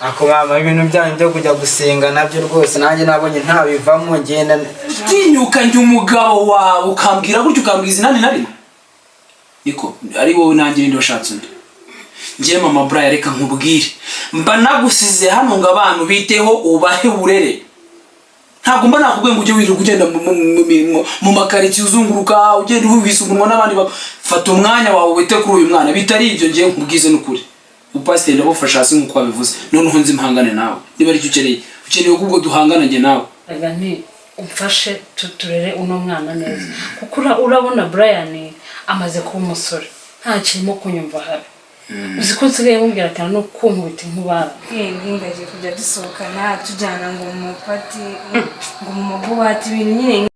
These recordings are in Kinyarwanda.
Ako mama, ibintu byanyu byo kujya gusenga nabyo rwose nanjye nabonye ntabivamo, ngenda. Tinyuka njye umugabo wawe ukambwira gutyo, ukambwiza inani na rimwe. Niko ari wowe nanjye ninde washatse undi? Njye mama Brian, reka nkubwire, mba nagusize hano ngo abantu biteho, ubahe uburere. Ntabwo mba nakubwiye ngo ujye wirirwa ugenda mu makaritsiye uzunguruka, ugenda uhwihwisa umunwa n'abandi. Fata umwanya wawe wite kuri uyu mwana. Bitari ibyo, ngiye nkubwize n'ukuri, upasiteri ndabufasha hasi nk'uko wabivuze. Noneho nzi mpangane nawe niba aricyo ukeneye. Ukeneye ko ubwo duhangana njye nawe? Reka nti umfashe turere uno mwana neza, kuko urabona Brian amaze kuba umusore, nta kirimo kunyumva habi. Uzi ko nsigaye mubwira ati no kunkubita inkubara. Twebwe kujya dusohokana, tujyana ngo mu mapati, ngo mu mabuwate, ibintu nyine.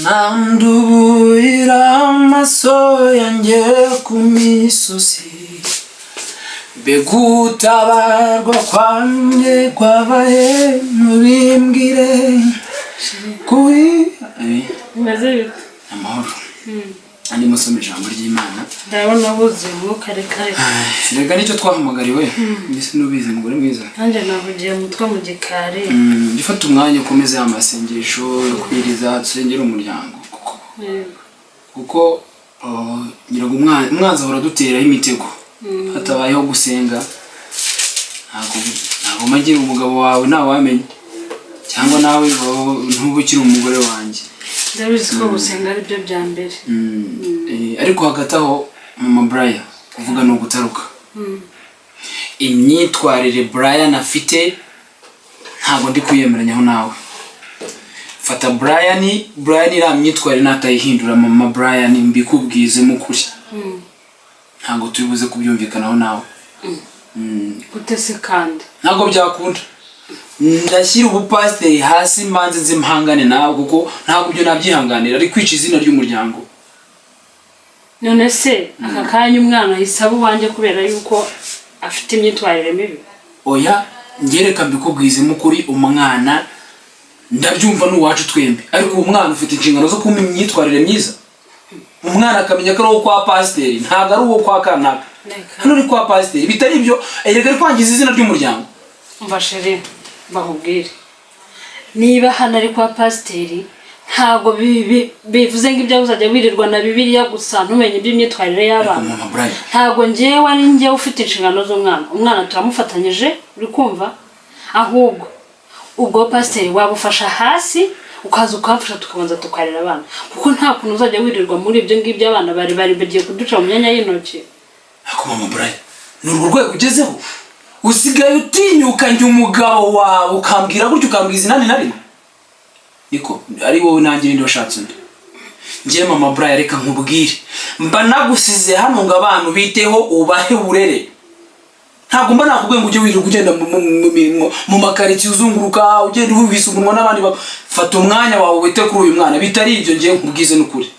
Nandubuira amaso yanjye ku misozi, mbega utabarwa kwanjye kwabaye? Ntubimbwire kuri Bimeze bite? Amahoro. Andi musoma ijambo ry'Imana. Ndabona wuzuye umwuka, reka reka. Reka nicyo twahamagariwe, mbese nubizi, mugore mwiza. Nanjye navugiye umutwe mu gikari. Jya ufata umwanya ukomeze amasengesho yo kwiriza, dusengere umuryango kuko Yego. kuko ngira ngo umwanzi ahora aduteraho imitego. Hatabayeho gusenga, ntabwo mba ngira umugabo wawe, ntawamenya, cyangwa nawe ntuba ukiri umugore wanjye. Ndabizi ko gusenga ari byo bya mbere. Ariko hagati aho, mama Brian, kuvuga ni ugutaruka. Imyitwarire Brian afite ntabwo ndi kuyemeranyaho nawe. Fata Brian, Brian iriya myitwarire natayihindura, mama Brian, mbikubwizemo ukuri, ntabwo turi buze kubyumvikanaho nawe. Gute se kandi? Ntabwo byakunda. Ndashyira ubupasiteri hasi, mbanze nze mpangane nawe, kuko ntabwo ibyo nabyihanganira, ari kwica izina ry'umuryango. None se aka kanya umwana ahise aba uwanjye kubera yuko afite imyitwarire mibi? Oya, ngereka mbikubwizemo ukuri, umwana ndabyumva ni uwacu twembi, ariko uwo mwana ufite inshingano zo kumpa imyitwarire myiza, umwana akamenya ko ari uwo kwa pasiteri, ntabwo ari uwo kwa kanaka. Reka. Hano uri kwa pasiteri. Bitari ibyo, erega ari kwangiza izina ry'umuryango. Umva chéri, bakubwire, niba hano ari kwa pasiteri, ntabwo bivuze ngo ibyo uzajya wirirwa na Bibiliya gusa, ntumenye iby'imyitwarire y'abana. Mama Brian. Ntabwo ngewe ari njyewe ufite inshingano z'umwana. Umwana turamufatanyije, uri kumva? Ahubwo ubwo pasiteri wabufasha hasi, ukaza ukamfasha, tukabanza tukarera abana, kuko nta kuntu uzajya wirirwa muri ibyo ngibyo. Abana bari bagiye kuduca mu myanya y'intoki. Ariko mama Brian, ni urwo rwego ugezeho, usigaye utinyuka njye umugabo wawe ukambwira gutyo, ukambwiza inani na rimwe? Niko ari wowe nanjye ninde washatse undi? Njye mama Brian, reka nkubwire, mba nagusize hano ngo abantu biteho, ubahe uburere. Ntabwo mba nakubwiye ngo ujye wirirwa ugenda mu makaritsiye uzunguruka, ugenda uhwihwisa umunwa n'abandi. Fata umwanya wawe wite kuri uyu mwana. Bitari ibyo, ngiye nkubwize n'ukuri,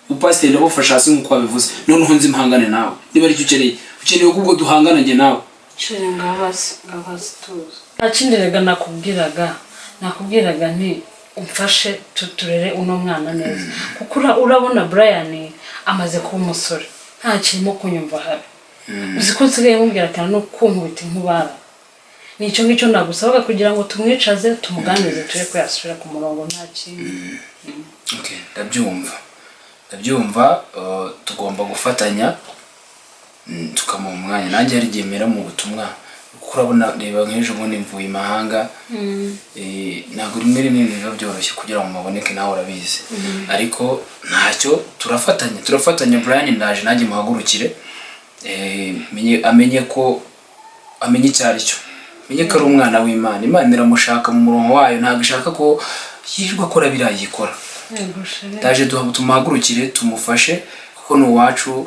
upasiteri ndabufasha hasi nk'uko wabivuze. Noneho nzi mpangane nawe niba aricyo ukeneye. Ukeneye ko ubwo duhangana njye nawe? Chéri, ngabazi ngabazi, tuzi. Nta kindi rega, nakubwiraga nti umfashe turere uno mwana neza, kuko urabona Brian amaze kuba umusore, nta kirimo kunyumva habi. Uzi ko nsigaye mubwira ati no kunkubita inkubara. Ni icyo ngicyo nagusabaga, kugira ngo tumwicaze, tumuganirize, turebe ko yasubira ku murongo, nta kindi. Okay, ndabyumva, tugomba gufatanya, tukamuha umwanya. Nanjye hari igihe mera mu butumwa, kuko urabona, reba nk'ejo bundi mvuye imahanga. Ntabwo rimwe rimwe biba byoroshye kugira ngo muboneke, nawe urabizi, ariko ntacyo, turafatanya. Brian ndaje nanjye muhagurukire, amenye ko amenye icyo ari cyo, amenye ko ari umwana w'Imana. Imana iramushaka mu murongo wayo, ntabwo ishaka ko yirirwa akora biriya yikora. Yego chéri. Ndaje tumuhagurukire, tumufashe, kuko ni uwacu.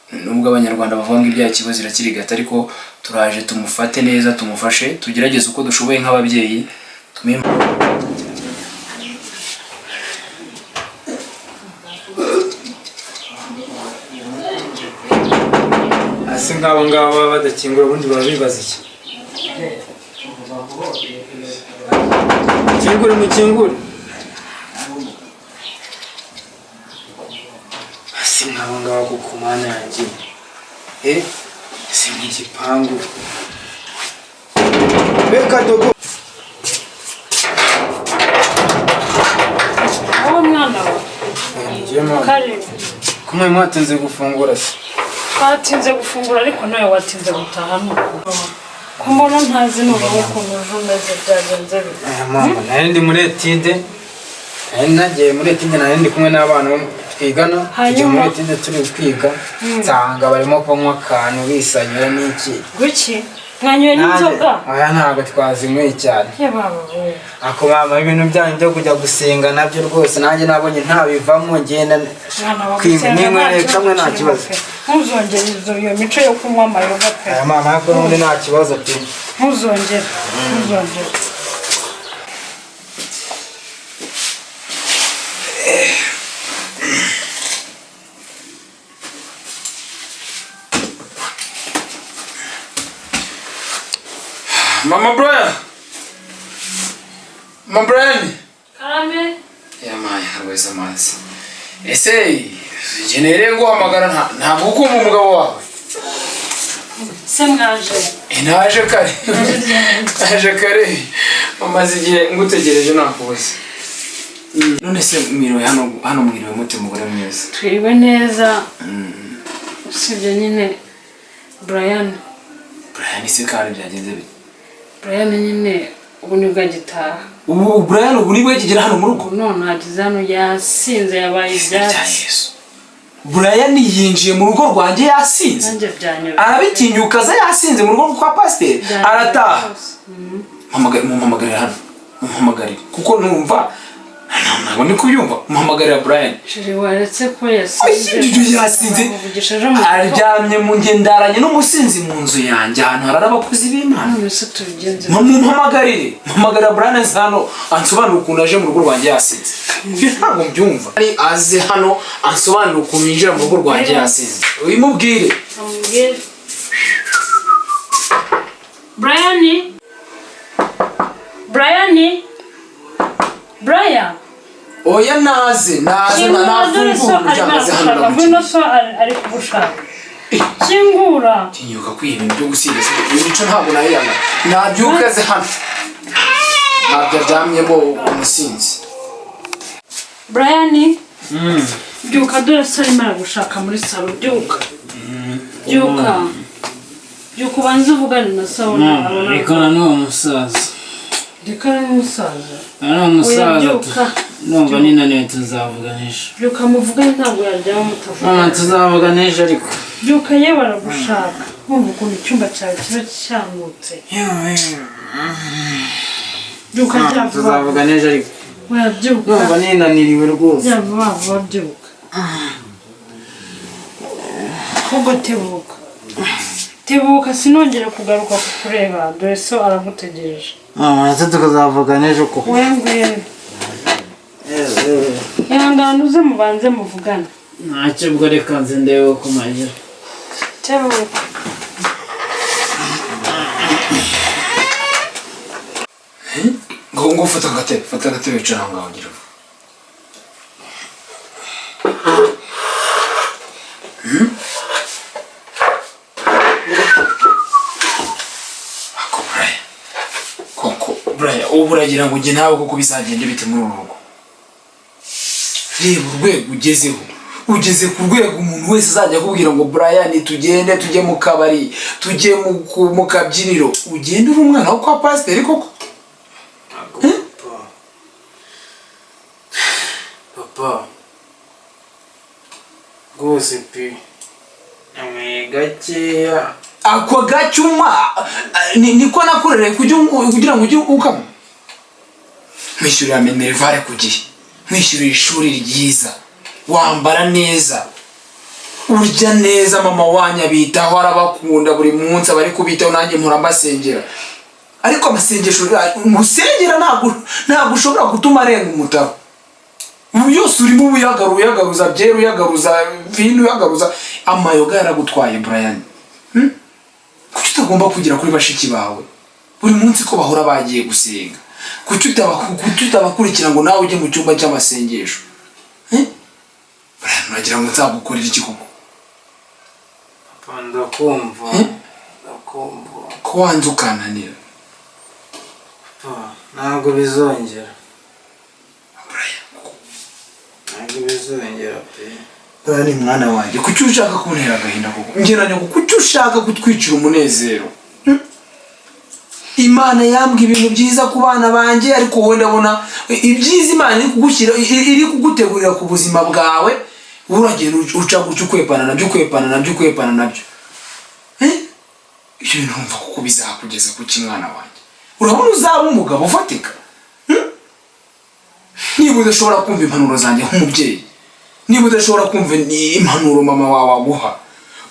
Nubwo Abanyarwanda bavuga ngo ibyaha ikibazo irakirigata, ariko turaje tumufate neza, tumufashe, tugerageze uko dushoboye nk'ababyeyi, tumuhe. Hasi nk'abo ngabo baba badakingura, ubundi baba bibaza iki? Mukingure, mukingure! Hasi nk'abo ngabo, kuko Mana yanjye. Si mu gipangu. Reka dogo. Wowe mwana we. Njye mama. Karibu. Kumwe mwatinze gufungura se? Twatinze gufungura, ariko nawe watinze gutaha nuko. Ko mbona ntazi noneho ukuntu uje umeze, byagenze bite? Aya mama, nari ndi muri étude. Nari nagiye muri étude, nari ndi kumwe n'abana twigana. Tujya Hanyuma? muri étude turi kwiga. Nsanga barimo kunywa akantu bisanyura n'iki. Guki? Mwanyoye n'inzoga? Oya, ntabwo twazinyweye cyane. Ye baba we. Ako mama, ibintu byanyu byo kujya gusenga nabyo rwose nanjye nabonye ntabivamo, ngenda Mwana wa, kwiga gusenga ninywere nta kamwe nta kibazo kibazo. kirimo pe. Ntuzongere iyo mico yo kunywa amayoga pe. Aya mama, ariko n'ubundi nta kibazo pe. Ntuzongere. Ntuzongere. Mama Brian, Mama Brian. Karame. Yamaye arweza amazi. Ese igihe nereye guhamagara ntabwo ukumva umugabo wawe? Se mwaje? Eh, naje kare, naje kare, umaze igihe ngutegereje nakubuze. None se mwiriwe hano? Hano mwiriwe mute, mugore mwiza? Twiriwe neza. Usibye nyine Brian. Brian se kandi byagenze bite? Brian nyine ubu nibwo agitaha. Ubu Brian ubu nibwo yakigera hano mu rugo? Ubu none ageze hano yasinze, yabaye Izina rya ibyatsi. Yesu! Brian yinjiye mu rugo rwanjye yasinze? Nanjye byanyobeye. Arabitinyuka aza yasinze mu rugo kwa pasiteri? Byanyobeye Arataha? rwose. Mumpamagarire hano, mumpamagarire, kuko numva ntabwo ndi kubyumva. Muhamagarira Brian. Chéri, waretse ko yasinze. Ibyo yasinze. Bamuvugisha ejo mu gitondo. Aryamye mu ngendaranye n'umusinzi mu nzu yanjye, ahantu harara abakozi b'Imana. None se tubigenze? Mumpamagarire, muhamagarira Brian aze hano ansobanurire ukuntu aje mu rugo rwanjye yasinze. Ibyo ntabwo mbyumva. Aze hano ansobanurire ukuntu yinjira mu rugo rwanjye yasinze, ubimubwire. Amubwire. Brian, Brian, Brian. Oya, naze, naze. Kingura, dore so Nafungura arimo umuryango aze hano. aragushaka. Ngwino, so ari kugushaka, kingura. Tinyuka kwiha ibintu byo gusinda se, iyo mico ntabwo nayiyanga. Nabyuka aze hano, ntabyo aryamyemo umusinzi. Brian, byuka, dore so arimo aragushaka muri salo. Byuka, byuka, byuka, ubanze uvugane na so abona. Rekana n'uwo musaza. Rekana n'umusaza? N'uwo musaza. Byuka. Numva ninaniwe, tuzavugana ejo. Byuka muvugane, ntabwo yaryama mutavugana. Mama, tuzavugana ejo ariko. Byuka yewe, aragushaka. Wumva ukuntu icyumba cyawe kiba cyanutse. Byuka, jya vuba. Tuzavugana ejo ariko. Oya, byuka. Numva ninaniriwe rwose. Jya vuba vuba, byuka. Ahubwo tebuka, tebuka, sinongere kugaruka kukureba. Dore so aragutegereje. Mama, ese tukazavugana ejo koko? Wowe ngwino, ihangane uze mubanze muvugane. Ntacyo ubwo, reka nze ndebe uko magira. Tebuka. Ngo fata agatebe, fata agatebe, wicara aho ngaho, ugira vuba. Ako Brian, koko Brian, ubu uragira ngo njye nawe koko bizagende bite muri uru rugo? Reba urwego ugezeho. Ugeze ku rwego umuntu wese azajya akubwira ngo: "Brian, tugende tujye mu kabari, tujye mu kabyiniro." Ugende uri umwana wo kwa pasiteri koko? Papa, papa, rwose pe, nanyweye gakeya. Ako gacyuma niko nakorereye kugira ngo ujye ukama. Nkwishyurira minerval ku gihe, nkwishyurira ishuri ryiza, wambara neza, urya neza, mama wanyu abitaho, arabakunda, buri munsi aba ari kubitaho. Nanjye mpora mbasengera, ariko amasengesho musengera ntabwo ushobora gutuma arenga umutaro. Ubu yose urimo uyagaru, uyagaruza byeri, uyagaruza vino, uyagaruza amayoga, yaragutwaye Brian. Kuki utagomba kugera kuri bashiki bawe buri munsi ko bahora bagiye gusenga? Kuki utabakurikira ngo nawe ujye mu cyumba cy'amasengesho? Eh? Brian, uragira ngo nzagukorere iki koko? Papa. Ndakumva, ndakumva. Ko wanze ukananira. Papa, ntabwo bizongera. Brian, Ntabwo bizongera pe. Brian ni mwana wanjye, kuki ushaka kuntera agahinda koko? Njye na nyoko, kuki ushaka kutwicira umunezero? Imana yambwiye ibintu byiza ku bana banjye, ariko wowe ndabona ibyiza Imana iri kugushyira, iri kugutegurira ku buzima bwawe, uragenda uca gutya, ukwepana nabyo, ukwepana nabyo, ukwepana nabyo. Eh? Ibyo bintu wumva kuko bizakugeza ku ki, mwana wanjye? Urabona uzaba umugabo ufatika? Niba udashobora kumva impanuro zanjye nk'umubyeyi, niba udashobora kumva impanuro mama wawe aguha,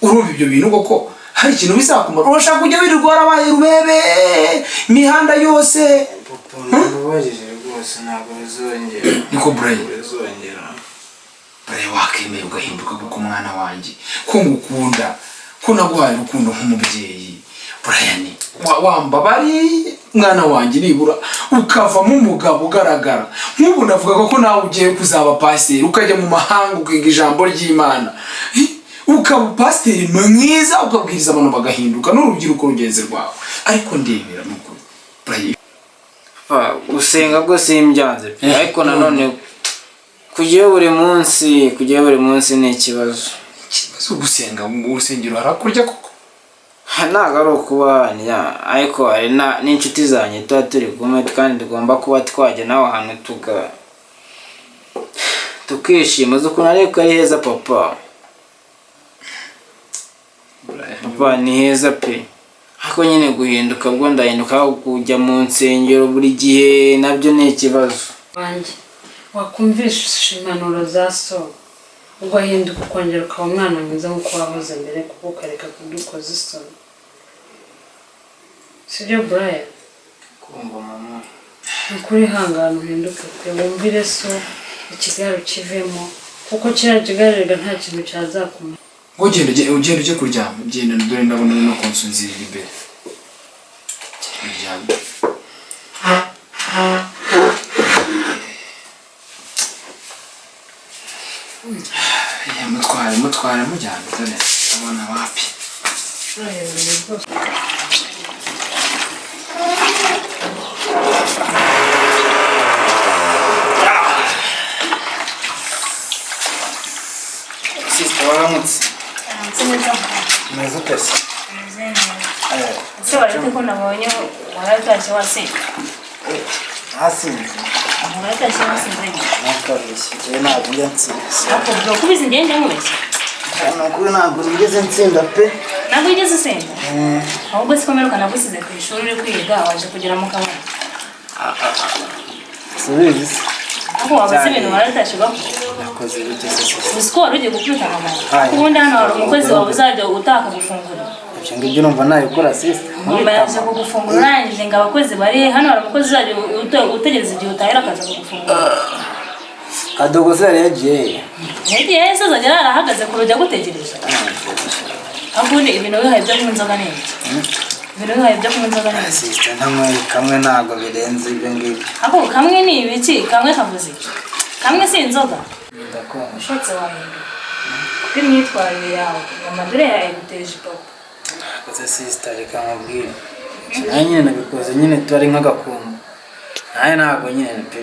urumva ibyo bintu koko hari ikintu bizakumara? Urashaka kujya wirirwa warabaye rubebe imihanda yose? Papa, mbabarire rwose, ntabwo bizongera. Niko Brian. Ntabwo bizongera. Brian, wakemeye ugahinduka kuko mwana wanjye, ko ngukunda, ko naguhaye urukundo nk'umubyeyi. Brian, wambabariye mwana wanjye, nibura ukavamo umugabo ugaragara. Nk'ubu navuga ko nawe ugiye kuzaba pasiteri, ukajya mu mahanga ukiga ijambo ry'Imana, ukaba pasiteri mwiza, ukabwiriza abantu bagahinduka n'urubyiruko rugenzi rwawe. Ariko ndebera nukuri, Brian. Papa, gusenga bwo simbyanze pe, ariko nanone kujyayo buri munsi, kujyayo buri munsi ni ikibazo. Ikibazo gusenga mu rusengero harakurya koko? Ntabwo ari ukubanya, ariko hari n'inshuti zanjye tuba turi kumwe, kandi tugomba kuba twajya naho hantu tukishima. Uzi ukuntu ariko ari heza, papa? Papa, ni heza pe, ariko nyine guhinduka bwo ndahinduka, aho kujya mu nsengero buri gihe nabyo ni ikibazo. Wanjye, wakumvisha impanuro za so, ugahinduka, ukongera ukaba umwana mwiza nk'uko wahoze mbere, kuko ukareka kudukoza isoni, sibyo, Brian? Kumva, mama. Ni ukuri, ihangane uhinduke pe, wumvire so, ikigare ukivemo, kuko kiriya kigare rega nta kintu cyazakumara. Ngo ugenda ugenda ujye kuryama, genda, dore ndabona uri no kunsinzirira imbere. Genda uryame. Ya, mutware, mutware, mujyane, dore ndabona wapi. Brian, rwose. Sister, waramutse? Aramutse neza. Umeze ute se? Meze neza. Ese waretse ko nabonye waratashye wasinze? Ntasinze. Waratashye wasinze? Ntakabeshye, njyewe ntabwo njya nsinda. Ariko bro, kubizi njye njya nkubeshya? Ni ukuri ntabwo nigeze nsinda pe. Ntabwo wigeze usenga? Ahubwo siko mperuka nagusize ku ishuri uri kwiga, waje kugera mu kabari. Subizi se? Aho wabuze ibintu waratashye ugakora. Nakoze bite se, sister? Uzi ko wari ugiye gukubita mama? Hai. Kuko ubundi hano hari umukozi wawe uzajya utaka gufungura. Ibyo ngibyo urumva nabikora, sister? Mama yaje kugufungura urangije ngo abakozi bari hano, hari umukozi uzajya utegereza igihe utahera akaza kugufungura. Kadogo se yari yagiye he? Yagiye se? Azajya arahagaze ku rugi agutegereje. Ahubwo ubundi ibintu wihaye byo kunywa inzoga ni iki? Ibintu wihaye byo kunywa inzoga ni iki? Sister, ntanyweye kamwe, ntabwo birenze ibyo ngibyo. Ako kamwe ni ibiki? Kamwe kavuze iki? Kamwe si inzoga. Ndakumva. Ushatse wahinduka, kuko imyitwarire yawe mama dore yayiguteje ipapu. Nakoze, sister, reka nkubwire. Nawe nyine nabikoze nyine tuba ari nk'agakungu. Nawe ntabwo nyine pe.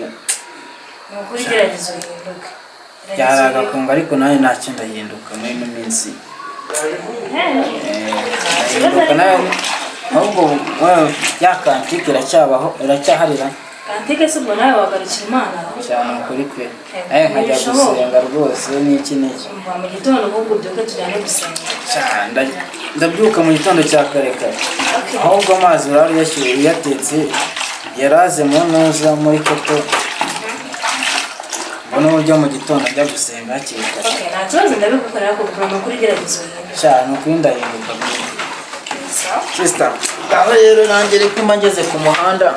Ni ukuri, gerageza uhinduke. Byari Gerageza uhinduke. agakungu, ariko nawe ntacyo, ndahinduka muri ino minsi. Ndahinduka nawe. Ahubwo wowe, ya kantike iracyabaho, iracyaharira? Kantike se ubwo nawe wagarukira Imana? Cyane, ukuri pe. Nawe nkajya gusenga rwose n'iki n'iki. Umva, mu gitondo ahubwo ubyuke tujyane gusenga. Cyane, ndabyuka mu gitondo cya kare kare. Okay. Ahubwo amazi urari uyashyuye, uyatetse, yaraze mu ntuza muri koto, mbona uburyo mu gitondo njya gusenga hakiri kare. Okay, nta kibazo, ndabigukorera, ariko bro, ni ukuri gerageza uhinduke. Cyane, ukuri ndahinduka. Sawa. Sister, aho rero nanjye reka mba ngeze ku muhanda,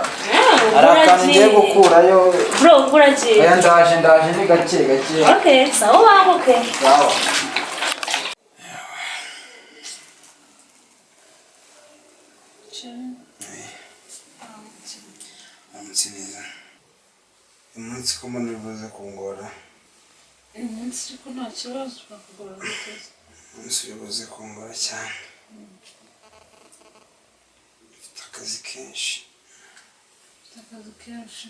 hari akantu ngiye gukurayo. Bro, ubwo uragiye? Oya, ndaje, ndaje, ni gake gake. Okay, sawa, banguke. Sawa. Umunsi neza. Uyu munsi ko mbona uri buze kungora? Uyu munsi ariko nta kibazo, bakugora guteze. Umunsi uri buze kungora cyane, mfite akazi kenshi. Ufite akazi kenshi?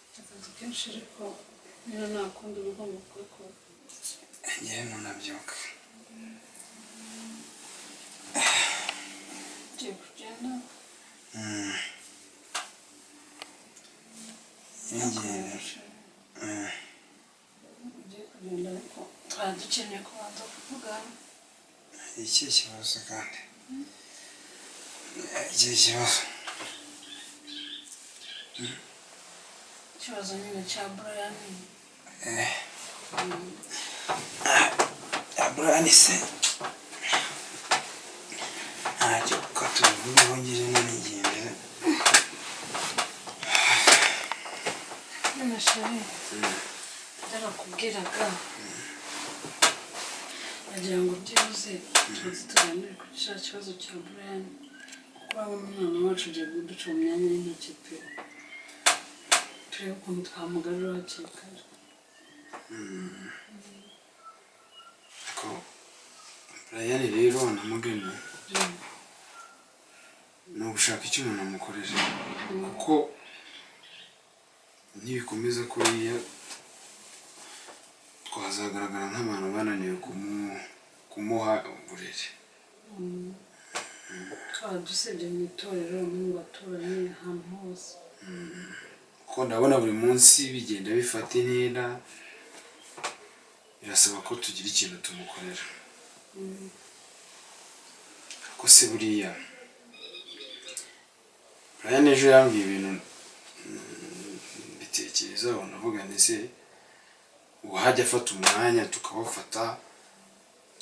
Ufite akazi kenshi, ariko niba nta kundi uba ugomba kubikora. Ngewe ntunabyuka. Ugiye kugenda? Ngewe. Ugiye kugenda, ariko twari dukeneye kubanza kuvugana. Ikihe kibazo kandi? Ikihe kibazo? Ikibazo nyine cya Brian. Brian se ntacyo, ko tubivugeho ngije nanigendera. None chérie, byarakubwiraga, nagira ngo byibuze tuze tuganire ku kiriya kibazo cya Brian, kuko urabona umwana wacu ugiye kuduca mu myanya y'intoki pe. Turebe ukuntu twamugarura hakiri kare. Ko Brian rero namugeni ni ugushaka icyo umuntu amukorera, kuko nibikomeza kuriya twazagaragara nk'abantu bananiwe kumuha uburere. Twaba dusebye mu itorero no mu baturanyi, ahantu hose. Kuko ndabona buri munsi bigenda bifata intera, birasaba ko tugira ikintu tumukorera. Ko se buriya Brian ejo yambwiye ibintu, mbitekerezaho, ndavuga nti se ubu hajya afata umwanya tukabafata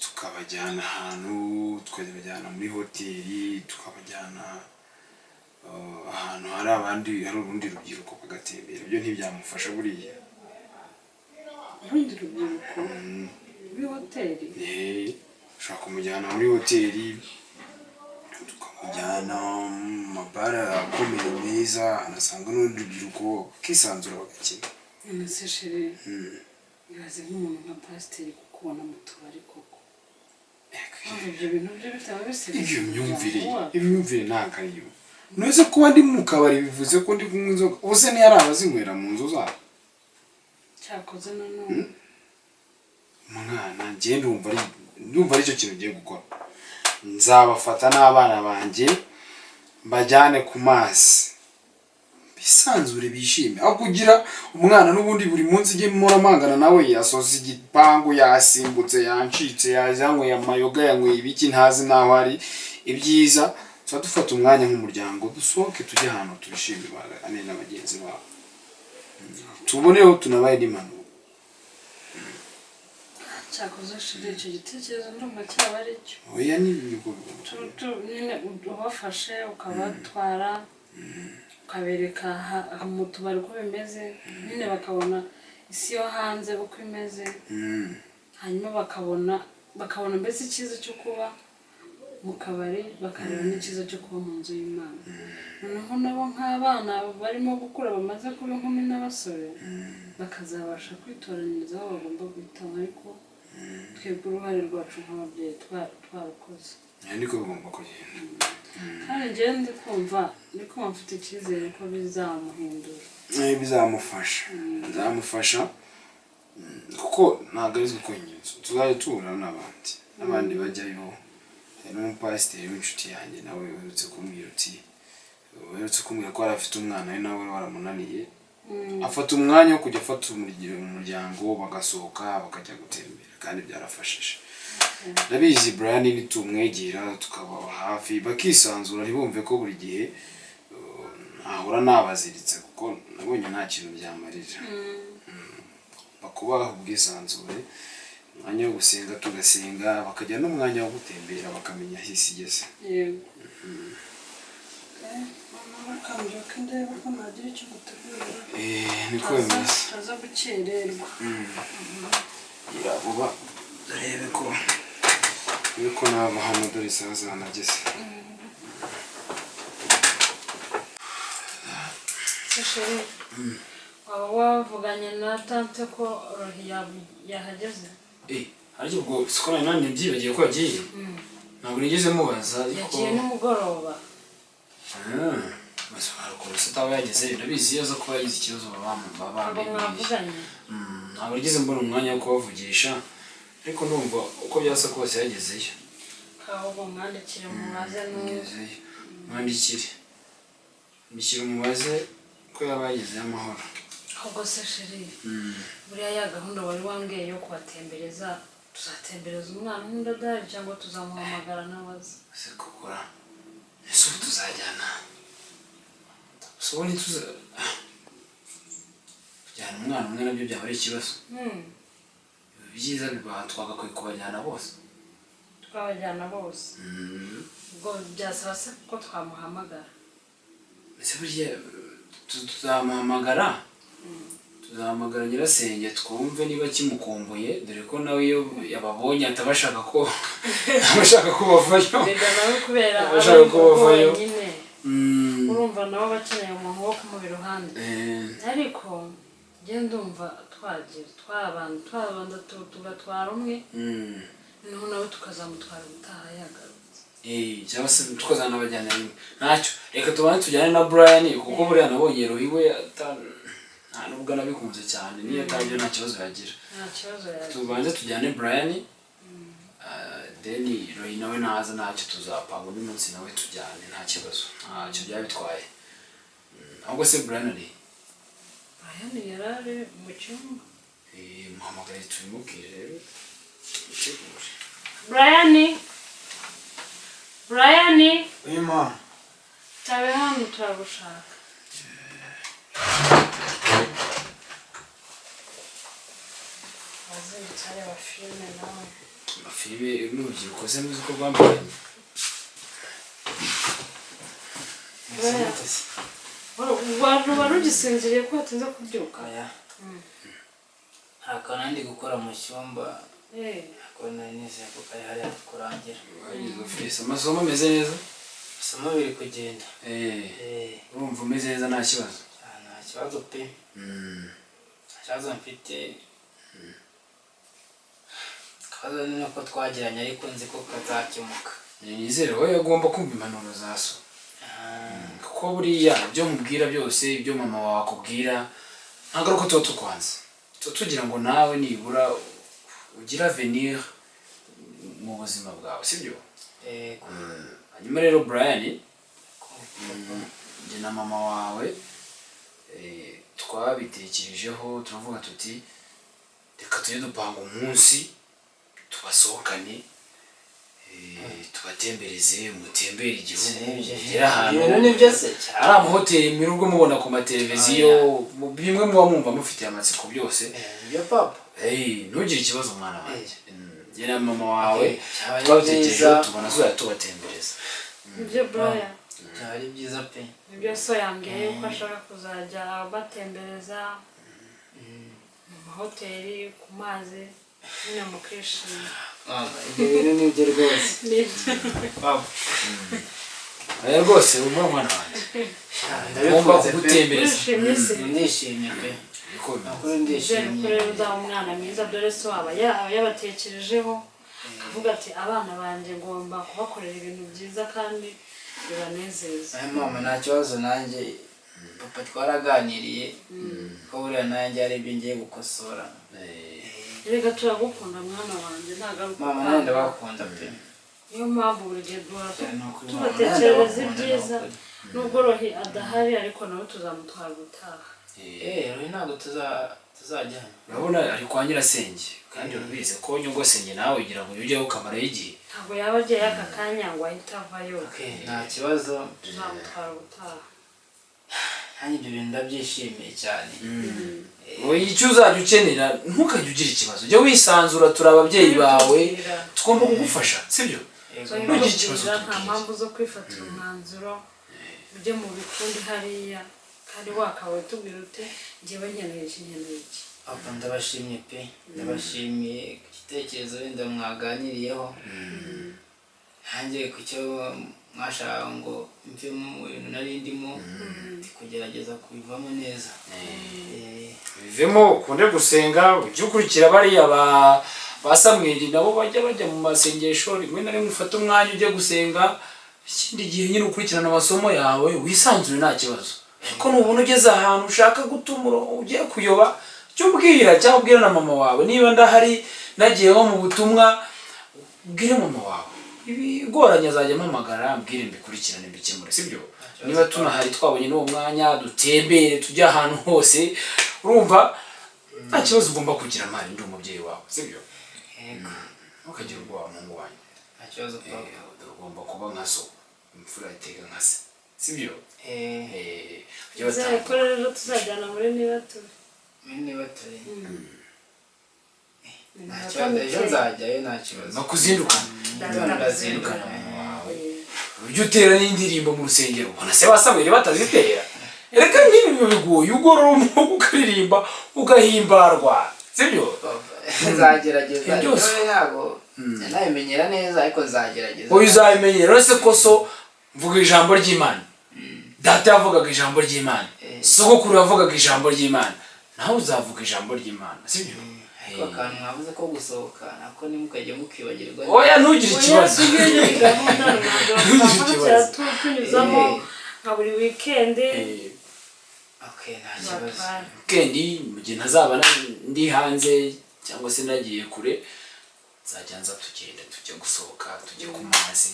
tukabajyana ahantu, tukabajyana muri hoteli, tukabajyana ahantu hari abandi, hari urundi rubyiruko, bagatembera, ibyo ntibyamufasha buriya? Urundi rubyiruko muri hoteli? Eh, ushobora kumujyana muri hoteli, tukamujyana mu mabara akomeye meza, anasanga n'urundi rubyiruko bakisanzura bagakina. None se chérie, ibaze nk'umuntu nka pasiteri kukubona mu tubari koko. Urumva ibyo bintu byo bitaba bisebya Ibyo myumvire umuryango wacu? Imyumvire ntabwo ariyo. Ntuzi kuba ndi mu kabari bivuze ko ndi kunywa inzoga? Ubuse ntiyari abazinywera mu nzu zabo? Cyakoze nanone. Umwana njye ndumva aricyo kintu ngiye gukora. Nzabafata n'abana banjye mbajyane ku mazi, bisanzure, bishime, aho kugira umwana n'ubundi buri munsi ujye mpora mpangana nawe, yasoza igipangu, yasimbutse, yancitse, yanyweye amayoga, yanyweye ibiki, ntazi n'aho ari. Ibyiza tuba dufata umwanya nk'umuryango, dusohoke tujye ahantu twishime, baganire na bagenzi babo, tuboneho tunabaye n'impanuro. Cyakoze chérie, icyo gitekerezo ndumva cyaba ari cyo. Oya, ni ibigo. Nyine ubafashe ukabatwara, ukabereka mu tubari uko bimeze, nyine bakabona isi yo hanze uko imeze, hanyuma bakabona mbese icyiza cyo kuba mu kabari, bakareba n'icyiza cyo kuba mu nzu y'Imana. Noneho nabo nk'abana barimo gukura, bamaze kuba inkumi n'abasore, bakazabasha kwitoranyiriza aho bagomba guhitamo, ariko twebwe uruhare rwacu nk'ababyeyi twarukoze. Niko bigomba kugenda. Kandi njyewe ndi kumva mfite icyizere ko bizamuhindura. Bizamufasha, kuko ntabwo ari twe twenyine tuzajya tuhura n'abandi bajyayo. Hari n'umupasiteri w'inshuti yanjye nawe uherutse kumbwira ko yari afite umwana we, nawe waramunaniye, afata umwanya wo kujya afata umuryango bagasohoka bakajya gutembera, kandi byarafashije. Ndabizi Brian nitumwegera tukababa hafi bakisanzura, ntibumve ko buri gihe ahora nabaziritse, kuko nabonye nta kintu byamarira. Bakubaha ubwisanzure, umwanya wo gusenga tugasenga, bakajya n'umwanya wo gutembera, bakamenya aho isi igeze. Yego. Mama, kambyuka ndebe ko nagira icyo gutegurira. Eh, niko bimeze. Utaza gukererwa. Gira vuba urebe ko nava hano, dore isaha zanageze. Chérie, waba wavuganye na tante ko Rohi yahageze? Eh, Ariko ubwo siko nari nani byibagiwe ko yagiye. Ntabwo nigeze mubaza, ariko Yagiye nimugoroba. Gusa hari ukuntu se ataba yagezeyo? Ndabizi, iyo aza kuba yagize ikibazo baba Ntabwo bambwiye. mwavuganye? Ntabwo nigeze mbona umwanya wo kubavugisha, ariko ndumva uko byasa kose yagezeyo. Ahubwo mwandikire mubaze n'ubu. Yagezeyo. Mwandikire, mwandikire umubaze ko yaba yagezeyo amahoro. Ahubwo se chéri, buriya ya gahunda wari wambwiye yo kubatembereza, tuzatembereza umwana nk'undi adahari cyangwa tuzamuhamagara n'abaza? Ese kugura, ese ubu tuzajyana, ese ubu ntituza kujyana umwana umwe nabyo byaba ari ikibazo? Ibyiza biba twagakwiye kubajyana bose. Twabajyana bose. Ubwo byasaba se ko twamuhamagara? Ese burya tuzamuhamagara, tuzahamagara nyirasenge twumve niba kimukumbuye, dore ko nawe iyo yababonye ataba ashaka ko bavayo. Rega nawe kubera aba Abashaka ari ko bavayo. wenyine, urumva nawe aba akeneye umuntu wo kumuba iruhande. Ariko njye ndumva twagira twabanza tugatwara umwe, noneho nawe tukazamutwara ubutaha yagarutse. Cyangwa se tukazanabajyana rimwe, ntacyo. Reka tubane tujyane na Brian, kuko buriya nabonye Rohi we nta nubwo anabikunze cyane. Niyo atabyo nta kibazo yagira. Nta kibazo yagira. Tubanze tujyane Brian, then Rohi nawe naza ntacyo, tuzapanga undi munsi nawe tujyane, nta kibazo, ntacyo byaba bitwaye. Ahubwo se Brian ari? Brian yari ari mu cyumba. Muhamagare tubimubwire rero, mutegure. Brian, Brian! Uyu mama. Tabe hano, turagushaka. Wazindutse areba filime nawe. Amafilime n'urubyiruko se muzi ko rwambaranye. Wari ugisinziriye ko watinze kubyuka? Oya, nta kantu ndi gukora mu cyumba. Ko nari nizeye ko kari hariya kurangira. Wagize ofisi, amasomo ameze neza? Isomo biri kugenda. Urumva umeze neza, nta kibazo? Ah, nta kibazo pe, nta kibazo mfite. Akabazo ni uko twagiranye, ariko nzi ko kazakemuka. Nizere wowe agomba kumva impanuro za so, kuko buriya ibyo mubwira byose, ibyo mama wawe akubwira, ntabwo ari uko tuba tukwanze, tuba tugira ngo nawe nibura ugire avenir mu buzima bwawe, sibyo? Yego. Hanyuma rero Brian, njye na mama wawe twabitekerejeho, turavuga tuti reka tujye dupanga umunsi tubasohokane, tubatembereze, mutembere igihugu, mugere ahantu Ibintu ni byo se? ari amahoteli mwirirwa mubona ku mateleviziyo, bimwe muba mwumva mufitiye amatsiko byose. Nibyo papa. Hey, ntugire ikibazo mwana wanjye. Njye na mama wawe Okay, byaba ari twabitekerejeho, byiza. tubona tuzajya tubatembereza. Nibyo Brian. Byaba ari byiza pe. Nibyo, so yambwiye yuko ashaka kuzajya batembereza mu mahoteli, ku mazi nyine, mukishima. Mama, ibyo bintu ni byo rwose. Nibyo. Papa. Oya rwose, umva mwana wanjye, ngomba Ndabikunze pe. kugutembereza. Wishimye se? Ndishimye pe. Niko bimeze. Nakuri Nizere ndishimye. ko rero uzaba umwana mwiza, dore so aba yabatekerejeho akavuga ati abana banjye ngomba kubakorera ibintu byiza kandi bibanezeza. Aya mama, nta kibazo, nanjye papa twaraganiriye ko buriya nanjye hari ibyo ngiye gukosora. Erega turagukunda mwana wanjye, ntabwo ari Mama, nanjye ukukanga. ndabakunda pe. Niyo mpamvu buri gihe duhora Ni ukuri mama, tubatekerereza nanjye ndabakunda, ibyiza. ni ukuri. Nubwo Rohi adahari, ariko nawe tuzamutwara ubutaha. Rohi ntabwo tuzajyana. Urabona ari kwa nyirasenge, kandi urabizi ko nyogosenge nawe ugira ngo ujyeho ukamarayo igihe. Ntabwo yaba agiye aka kanya ngo ahite avayo. Okay, nta kibazo. Tuzamutwara ubutaha. Nanjye ibyo bintu ndabyishimiye cyane. Wowe icyo uzajya ukenera, ntukajye ugira ikibazo, jya wisanzura, turi ababyeyi bawe, tugomba kugufasha, sibyo? Yego. Ntugire ikibazo, nta tubwire. mpamvu zo kwifatira umwanzuro ujye mu bikundi hariya, kandi wakabaye tubwira uti njyewe nkeneye iki, nkeneye iki. Papa, ndabashimye pe, ndabashimiye ku gitekerezo wenda mwaganiriyeho, nanjye ku cyo mwashaka ngo mvemo mu bintu nari ndimo, ndi kugerageza kubivamo neza. Bivemo, ukunde gusenga, ujye ukurikira bariya ba Ba Samweli nabo bajya mu masengesho, rimwe na rimwe ufate umwanya ujye gusenga, ikindi gihe nyine ukurikirana amasomo yawe wisanzure, nta kibazo. Ariko nubona ugeze ahantu ushaka gutumura, ugiye kuyoba, jya ubwira cyangwa ubwire na mama wawe. Niba ndahari nagiye nko mu butumwa, ubwire mama wawe, ibigoranye azajya ampamagara ambwire, mbikurikirane mbikemure, sibyo? Niba tunahari twabonye n'uwo mwanya, dutembere, tujye ahantu hose, urumva nta kibazo ugomba kugira. Mpari ndi umubyeyi wawe, sibyo? Yego. Ntukagire ubwoba, muhungu wanjye. Nta kibazo, papa. Ugomba kuba nka so, imfura iteka nka se, sibyo? Eh. Ujye Nizere ko batanga. rero tuzajyana muri niba turi Muri niba turi nta kibazo, ejo nzajyayo, nta kibazo. No kuzindukana. Ndabona ndazindukana. Ujye utera n'indirimbo mu rusengero, ubona se ba Samweli batazitera? Reka nyine biba bigoye, ugorora umwuka ukaririmba ugahimbarwa, sibyo? Nzagerageza. Ibyo byose. Ibyo ntabwo nabimenyera neza, ariko nzagerageza. Uyu uzabimenyera uretse ko so mvuga ijambo ry'Imana, data yavugaga ijambo ry'Imana, sogokuru yavugaga ijambo ry'Imana, nawe uzavuga ijambo ry'Imana, sibyo? Ariko akantu mwavuze ko gusohoka nako ntimukajye mukibagirwa. Oya, ntugire ikibazo. Gahunda Ntugire ikibazo. Tunyuzamo nka buri weekend. Okay, nta kibazo. Batwara. Weekend mu gihe ntazaba ndi hanze cyangwa se nagiye kure, nzajya nza tugenda, tujya gusohoka, tujye ku mazi,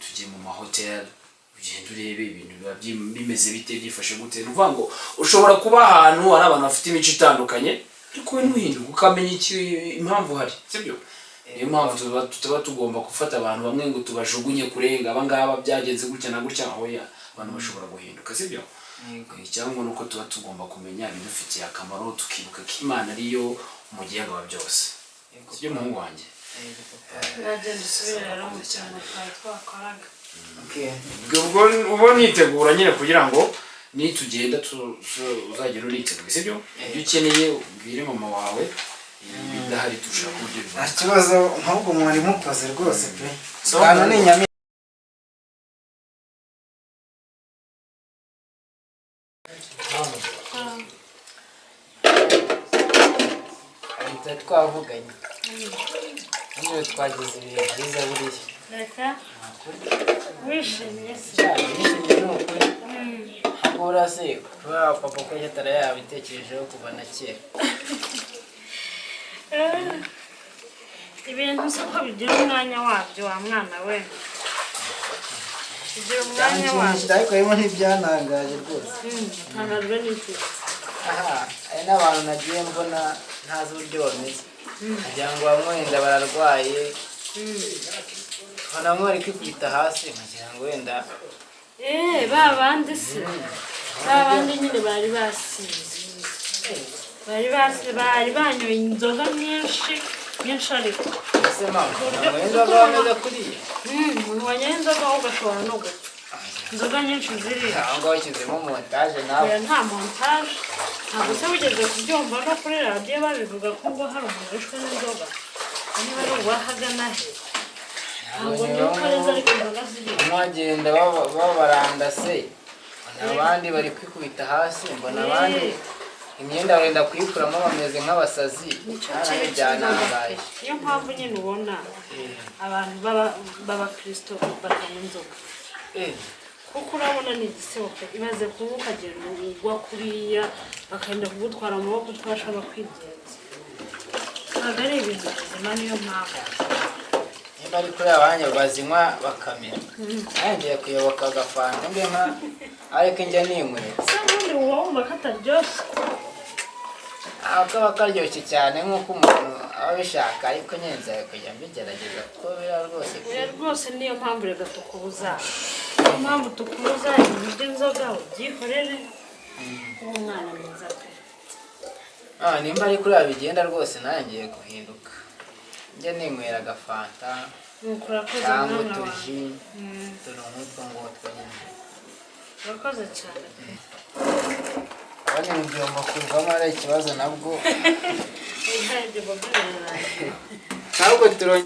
tujye mu mahoteli, ugende urebe ibintu biba bimeze bite, byifashe gute. Ni ukuvuga ngo ushobora kuba ahantu hari abantu bafite imico itandukanye, ariko we ntuhinduke, ukamenya iki impamvu uhari, sibyo? Niyo mpamvu tutaba tugomba gufata abantu bamwe ngo tubajugunye kurenga aba ngaba byagenze gutya na gutya. Oya, abantu bashobora guhinduka, sibyo? Icyangombwa ni uko tuba tugomba kumenya ibidufitiye akamaro, tukibuka ko Imana ariyo umugenga wa byose, sibyo, muhungu wanjye? Yego, papa. Nagenda usubire rero mu kintu twari twakoraga. Okay. Ubwo uba nitegura nyine kugira ngo nitugenda uzagera uriteguye, sibyo? Ibyo ukeneye ubwire mama wawe, ibidahari dushaka uburyo Nta biboneka. kibazo, ahubwo mwari mukoze rwose pe. Sawa. Akantu ni inyama. Tuba twavuganye hano, twagize ibihe byiza buriya. Reka, wishimye se? Cyane, nishimye, ni ukuri. Ntabwo urase kuba papa ko atari yabitekerejeho kuva na kera. Ibintu si ko bigira umwanya wabyo, wa mwana we, bigira umwanya wabyo. Byanshimishije, ariko harimo n'ibyantangaje rwose. Ntangajwe n'iki? Aha hari n'abantu nagiye mbona ntazi uburyo bameze, nkagira ngo bamwe wenda bararwaye, nkabona bamwe bari kwikubita hasi, nkagira ngo wenda Eh, ba bandi se, ba bandi nyine bari basinze, bari banyoye inzoga nyinshi nyinshi, ariko Ese mama, ntabwo inzoga bameze kuriya? Umuntu wanyoye inzoga ahubwo ashobora no gupfa, inzoga nyinshi ziriya. Aho ngaho washyizemo montage nawe. Oya, nta montage. Ntabwo se wigeze kubyumva no kuri radiyo babivuga ko ngo hari umuntu wishwe n'inzoga? Niba ari uwahagana he, ntabwo nibuka neza, ariko inzoga ziriya. Bamwe bagenda babarandase, mbona abandi bari kwikubita hasi, mbona abandi imyenda barenda kuyikuramo, bameze nk'abasazi. Nicyo Hano kibi cy'inzoga. byantangaje. Niyo mpamvu nyine ubona abantu b'abakirisito batanywa inzoga, kuko urabona ni igisebo pe. Ibaze kuba ukagenda ugwa kuriya, bakagenda kugutwara mu maboko utashobora kwigenza. Ntabwo ari ibintu bizima, niyo mpamvu. Nimba ari kuri abanya bazinywa bakamera, nanjye ngiye kuyoboka agafanta mbe nka, ariko njya ninywera. Se ubundi uba wumva kataryoshye? Aho kaba karyoshye cyane nk'uko umuntu aba abishaka, ariko nyine nzajya kujya mbigerageza kuko biriya rwose pe. Oya rwose, niyo mpamvu reka tukubuza, niyo mpamvu tukubuza ibintu by'inzoga, ubyihorere, kuba umwana mwiza pe. Ah, nimba ari kuriya bigenda rwose, nanjye ngiye guhinduka, njya ninywera agafanta Nuko urakoze, cyangwa mwana wawe. utuji, utuntu nk'utwo ngutwo nyine. Urakoze cyane pe. Abandi mu kuvamo ari ikibazo nabwo. Oya, ibyo birarangiye. Ntabwo turongera.